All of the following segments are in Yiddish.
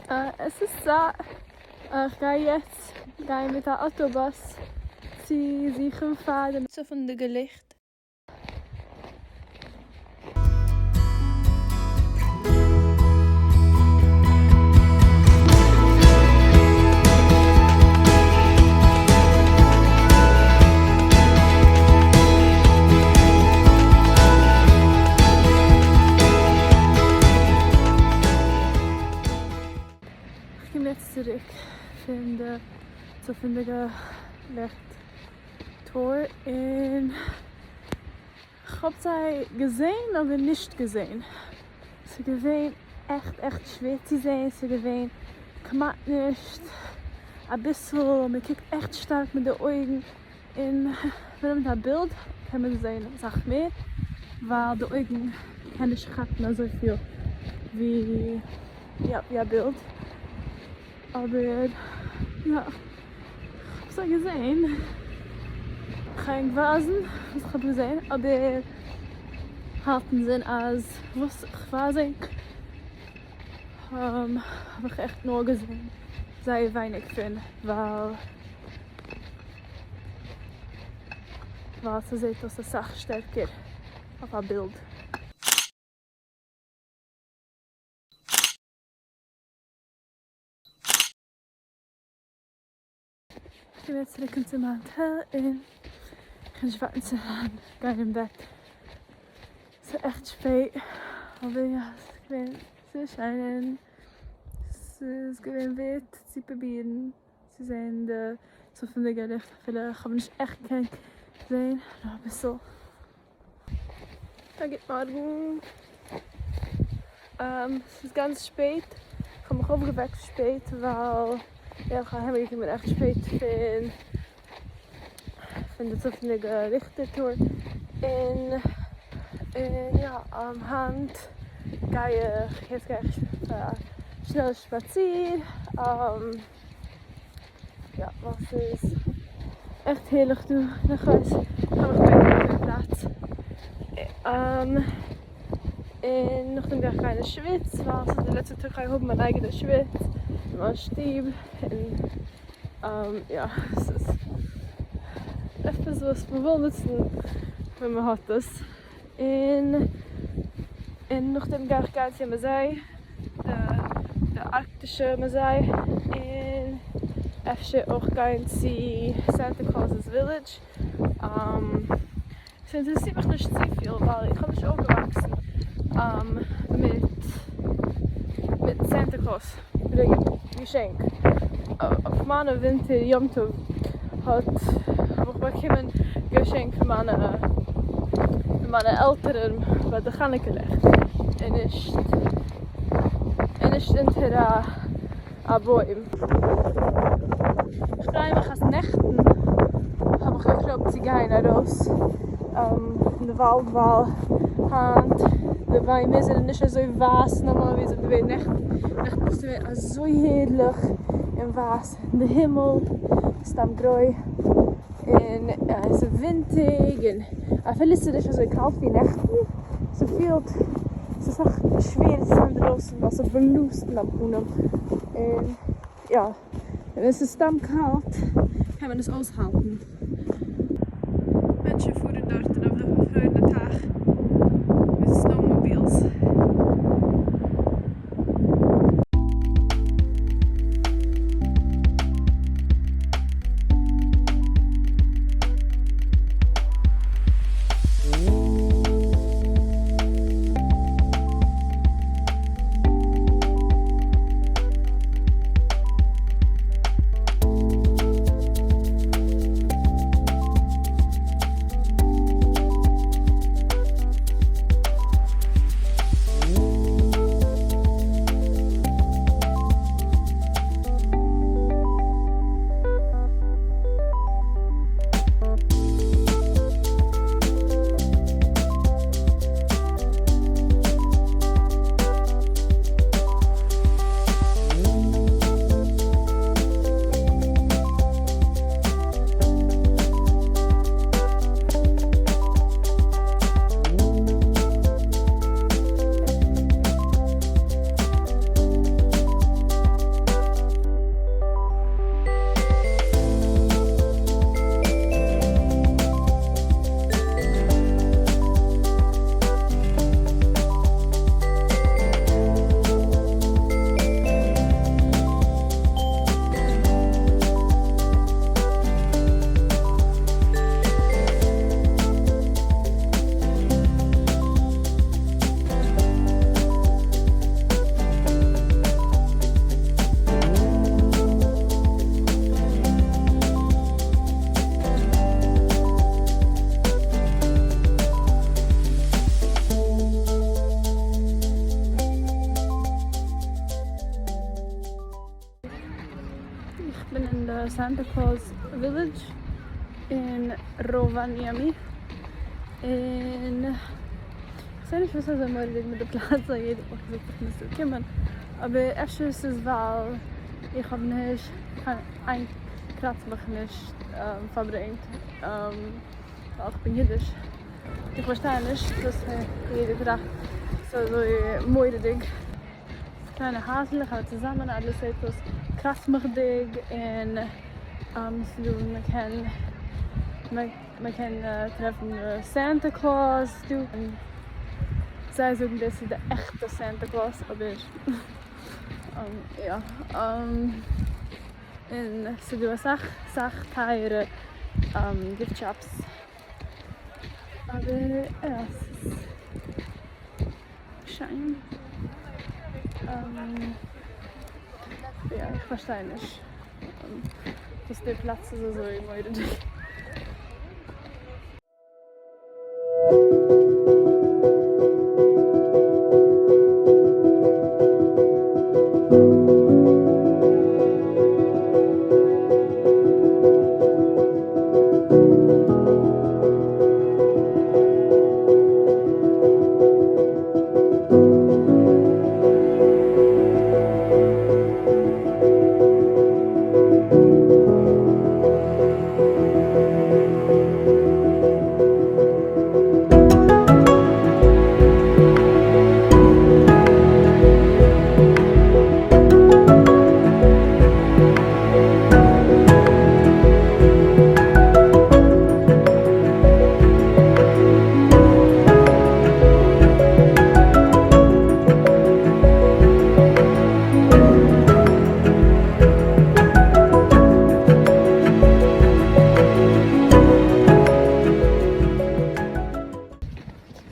עס איז צייט, איך גיי יעצט גיין מיט א אוטובוס צו זוכן פאר די צפונדיגע ליכט. איך קום יעצט צוריק פון די צפונדיגע ליכט tour און כ'האב זיי געזעהן אבער נישט געזעהן. ס'איז געווען עכט עכט שווער צו זעהן, ס'איז געווען כמעט נישט, אביסל, מ'קוקט עכט שטארק מיט די אויגן, און אפילו מיט א בילד קען מען זעהן אסאך מער, ווייל די אויגן קען נישט כאפן אזויפיל ווי יא א בילד, אבער יא כ'האב זיי געזעהן, כ'גיי ענק ווייזן וואס כ'האב געזעהן, אבער האלט אינזין אז וואס כ'ווייז ענק האב איך עכט נאר געזעהן זייער ווייניג פון ווייל ווייל ס'זעהט אויס אסאך שטערקער אויף א בילד. כ'בין יעצט צוריק צו מיין האטעל און כ'קען נישט ווארטן צו גיין אין בעט, ס'איז עכט שפעט אבער יא ס'איז געווען זייער שיין און ס'איז געווען ווערט צו פרובירן צו זען די צפונדיגע ליכט אפילו איך האב נישט עכט געקענט זען נאר אביסל. א גוט מארגן, ס'איז גאנץ שפעט, כ'האב מיך אויפגעוועקט שפעט ווייל איך בין אהיימגעקומען עכט שפעט פון פון די צפונדיגע ליכטער tour, און און יא היינט גיי איך, יעצט גיי איך פאר א שנעלע שפאציר. יא ווייל ס'איז עכט הערליך דא, איך ווייס איך האב מיך באקוועם אויף דעם פלאץ, און נאכדעם גיי איך גיין אין שוויץ ווייל ס'איז די לעצטע טאג כ'גיי האבן מיין אייגענע שוויץ אין מיין שטוב, און יא ס'איז עפעס וואס מ'וויל נוצן ווען מ'האט עס, און און נאכדעם גיי איך גיין צו א מוזיי. די ארקטישע מוזיי און אפשר אויך גיין צו סענטע קלאוז'ס ווילעדזש. ס'אינטערעסירט מיך נישט צופיל ווייל איך האב נישט אויפגעוואקסן מיט מיט סענטע קלאוז ברענגען געשענק. אויף מיינע ווינטער יום טוב האט האב איך באקומען געשענק פון מיינע פון מיינע עלטערן ביי די חנוכה לעכט און נישט און נישט אונטער א א בוים. איך פריי מיך אז נעכטן האב איך געקלויבט צו גיין ארויס אין די וואלד ווייל היינט די ביימער זענען נישט אזוי ווייס נארמאל ווי זיי זענען געווען נעכטן, נעכטן איז געווען אזוי הערליך און ווייס און די הימל איז סתם גרוי און עס איז ווינטיג און אפילו ס'איז נישט אזוי קאלט ווי נעכטן, ס'פילט ס'איז אסאך שווערער צו זיין אינדרויסן ווייל ס'בלאזט אין דיין פנים און יא ווען עס איז סתם קאלט קען מען עס אויסהאלטן. מענטשן פארן דארטן אויף די פארפרוירענע טייך מיט snowmobiles. Santa Claus Village אין Rovaniemi, און כ'זעה נישט וואס איז אזוי מורא'דיג מיט די פלאץ אז יעדער האט געזאגט איך מוז דא קומען, אבער אפשר ס'איז ווייל איך האב נישט קיין איין קראצמעך נישט פארברענגט ווייל איך בין אידיש, איך פארשטיי נישט וואס יעדער טראכט ס'איז אזוי מורא'דיג. קליינע הייזלעך אלע צוזאמען אלעס זעט אויס קראצמעכדיג און ס'דא מ'קען מ'קען טרעפן Santa Claus דא און זיי זאגן דאס איז די עכטע Santa Claus אבער יא און ס'דא אסאך אסאך טייערע gift shops אבער יא ס'איז שיין. יא איך פארשטיי נישט וואס די פלאץ איז אזוי מורא'דיג.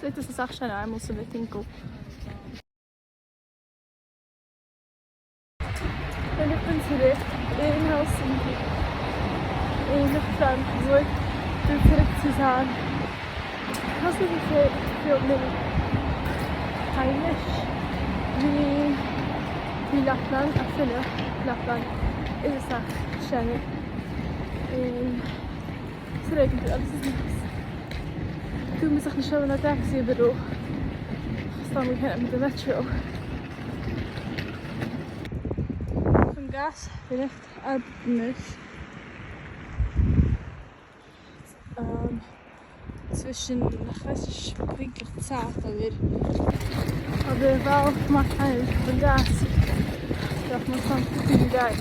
זעט אויס אסאך שענער איינמאל ס'ווערט טונקל. און איך בין צוריק אין העלסינקי, און איך פריי מיך אזוי דא צוריק צו זיין. העלסינקי פילט מער היימיש ווי לאפלאנד, אפילו לאפלאנד איז אסאך שענער, און ס'רעגנט דא, אלעס איז נאס, דא מוז איך נישט נעמען א טעקסי איבעראל, כ'האב סתם געקענט מיט די מעטרא. פון גאס ריכט ארבעט נישט צווישן כ'ווייס נישט פונקטליך די צייט אבער אבער ווייל כמעט קיינער איז נישט אויפן גאס דארף מען סתם קוקן און גיין.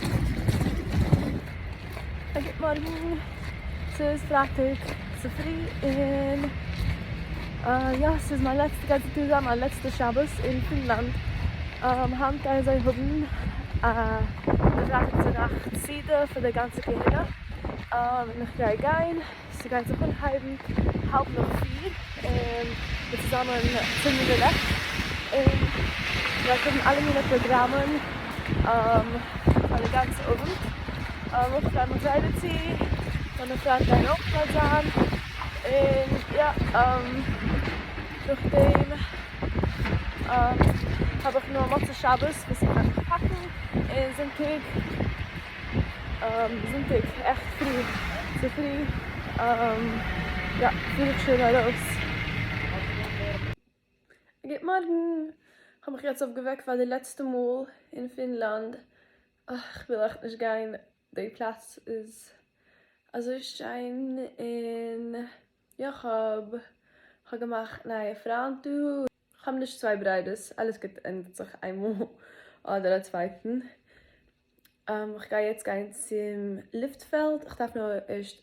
א גוט מארגן, ס'איז פרייטאג צופרי און יא ס'איז מיין לעצטע גייט דא זיין מיין לעצטע שבת אין פינלאנד, היינט גייען זיי האבן א פרייטאג צונאכטס סעודה פאר די גאנצע קהילה און איך גיי גיין, ס'גייט זיך אנהייבן האלב נאך פיר און מיר צוזאמען צינדן די לעכט און מ'גייט האבן אלע מיני פראגראמען פאר די גאנצע אוונט, איך פריי מיך זייער דערצו, מיינע פריינט גייען אויך דארט זיין, און יא, נאכדעם האב איך נאר מוצאי שבת וואס איך גיי מיך פאקן, און זונטאג, זונטאג עכט פרי צופרי, יא, פאר איך שוין ארויס. גוט מארגן! כ'האב מיך יעצט אויפגעוועקט פאר די לעצטע מאל אין פינלאנד, איך וויל עכט נישט גיין, די פלאץ איז אזוי שיין און יא כ'האב כ'האב געמאכט נייע פריינט דא, כ'האב נישט צוויי ברירות, אלעס גוט ענדיגט זיך איינמאל אדער א צווייטן, כ'גיי יעצט גיין צום לופטפעלד, כ'דארף נאר ערשט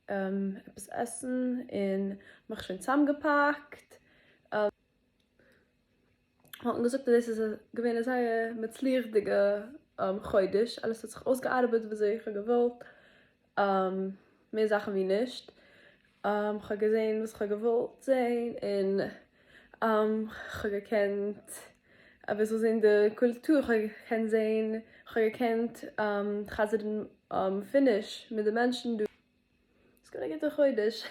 עפעס עסן און מיך שוין צוזאמגעפאקט. האט מען געזאגט אז דאס איז געווען א זייער מצליח'דיגע חודש, אלעס האט זיך אויסגעארבעט וויאזוי איך האב געוואלט, מער זאכן ווי נישט, כ'האב געזען וואס כ'האב געוואלט זען און כ'האב געקענט אביסל זען די קולטור, כ'האב געקענט זען, כ'האב געקענט חזר'ן פיניש מיט די מענטשן דא. ס'איז געווען א גוטע חודש.